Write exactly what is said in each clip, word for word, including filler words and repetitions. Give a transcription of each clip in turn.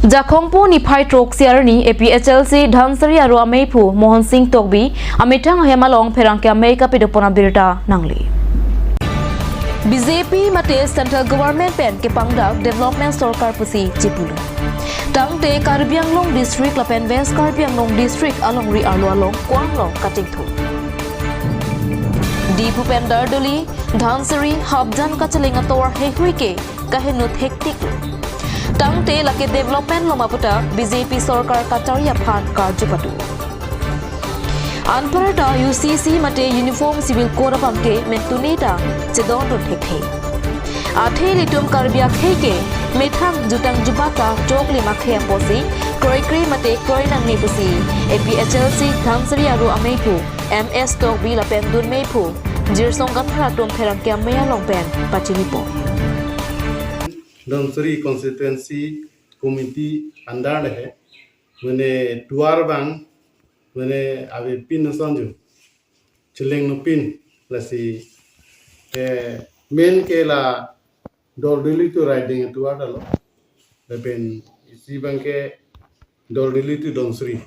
Jakhongpo niphai throksi arni A P H L C Dhansiri Aro ameiphu Mohon Sing Tokbi amethang ahem along pherangke amei kapidopon abirta nangli. B J P mate Central Government pen kepangdak development sorkar pusi chipulu. Tangte Karbi Anglong District lapen West Karbi Anglong District alongri arlo along kwang long katingthum. Diphu pen Dardoli, Dhansiri, Hapjan kacheleng atovar heihui ke kaheno thektik lo. Tangte lake development lo ma puta B J P sorkar kachari aphan karju pado. Anparta U C C mate Uniform Civil Code abangke mentune ta chedondun thekthe. Athe ilitum Karbi akhei ke methang jutang jubak kachoklim akhei apotsi kroikre mate kroi nangne pusi A P H L C Dhansiri Aro ameiphu M S Tokbi lapen dunmeiphu Jirsong Kathar atum pherangke amei along pen pachinipon. Dhansiri Constituency Committee under le hai. Mane tovar abang, mane avepin asonju. Cheleng nopin, lasi, eh, main ke la Daldali to Raideng atovar ta lo. Lapen isi abangke Daldali to Dhansiri.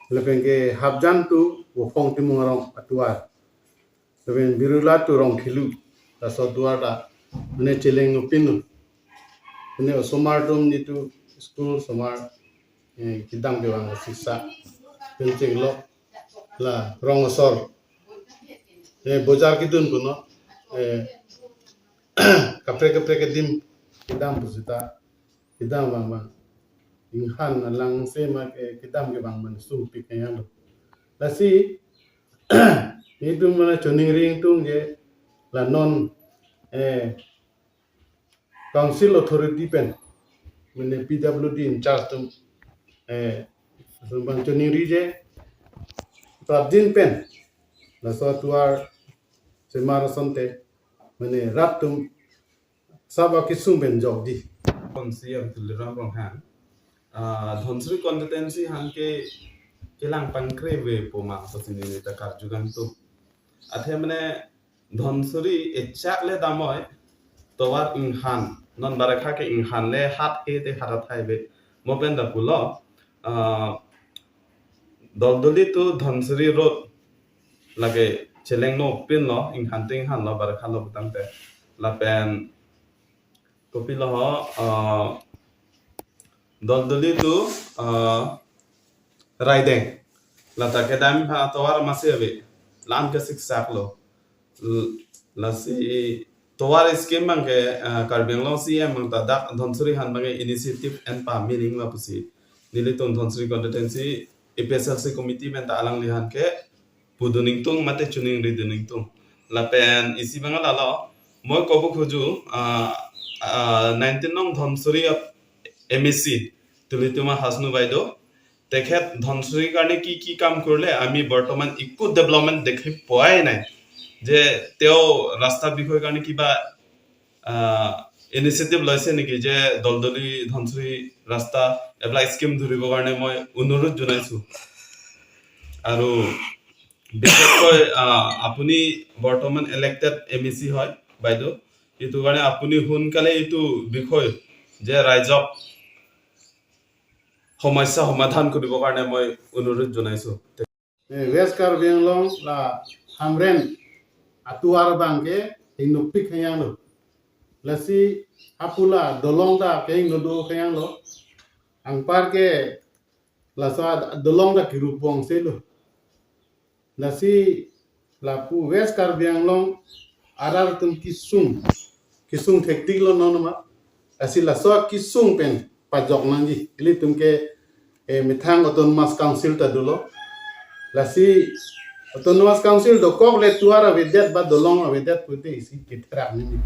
Lapen ke Hapjan to Vophong Timung arong atovar. Lapen Birula to Rongkhelu, laso atovar ta, mane cheleng nopin lo. Mane osomar atum nelitum school osomar, eh, kedam kevang siksa pen chenglo, la rong asor, eh, bojar kedun punon, eh, kaprek kaprek adim kedam pusita, kedam vang vang. Inghan alang se ma, eh, kedam kevang man sungpik kayang lo. Lasi, nelitum mane choningri ingtung ke la non, eh, council authority pen, mane P W D in charge atum, eh, sumbang choningri je, prapjin pen, laso atovar semar asonte, mane rat atum saba kesung pen jokji. Kon C M Tuliram Ronghang, ah, Dhansiri constituency aphan ke kelang pangkreve pu ma pusi neli ta karju kangtung. Athe mane Dhansiri echak le damnoi, tovar inghan, non barakha ke inghan le hat he te hat athai ave. Mo pen ta pulo, ah, Daldali to Dhansiri road lake cheleng nopin lo, inghan te inghan lo, barakha lo pu tangte. Lapen kopilo ho, ah, Daldali to, ah, Raideng. Lata kedam aphan tovar masi ave. La-an ke siksak lo. L-, lasi tovar scheme abangke, ah, Karbi Anglong C M abang ta dak Dhansiri aphan abangke initiative en pame nangji ma pusi nelitum Dhansiri constituency A P H L C committee pen ta alangli aphan ke pudun ingtung mate choningri dun ingtung. Lapen isi abang lalo, moi kobo khoju, ah, ah, nineteen nong Dhansiri ap-, M A C, Tilitum Hasnu Baideo, তেখেত ধনশিৰি কাৰণে কি কি কাম কৰিলে, আমি বৰ্তমান একো ডেভেলপমেণ্ট দেখি পোৱাই নাই। যে তেওঁ ৰাস্তাৰ বিষয়ে কাৰণে কিবা, আহ, ইনিচিয়েটিভ লৈছে নেকি যে দলদলি ধনশিৰি ৰাস্তা এইবিলাক স্কিম ধৰিবৰ কাৰণে মই অনুৰোধ জনাইছো। আৰু বিশেষকৈ, আহ, আপুনি বৰ্তমান ইলেক্টেড এম ই চি হয় বাইদেউ, এইটো কাৰণে আপুনি সোনকালে এইটো বিষয় যে ৰাইজক সমস্যা সমাধান কৰিবৰ কাৰণে মই অনুৰোধ জনাইছো। Eh, West Karbi Anglong la Hamren atovar abangke hingnopik kayang lo. Lasi apula dolong ta ke hingno do kayang lo. Anparke laso ad-, dolong ta kirupbong se lo. Lasi lapu West Karbi Anglong arat atum kesung, kesung thektik lo non ma. Lasi laso kesung pen pajok nangji. Ilitum ke, eh, methang Autonomous Council ta dolo. Lasi Autonomous Council dokok le tovar avedet ba dolong avedet pute isi ketherak nangji.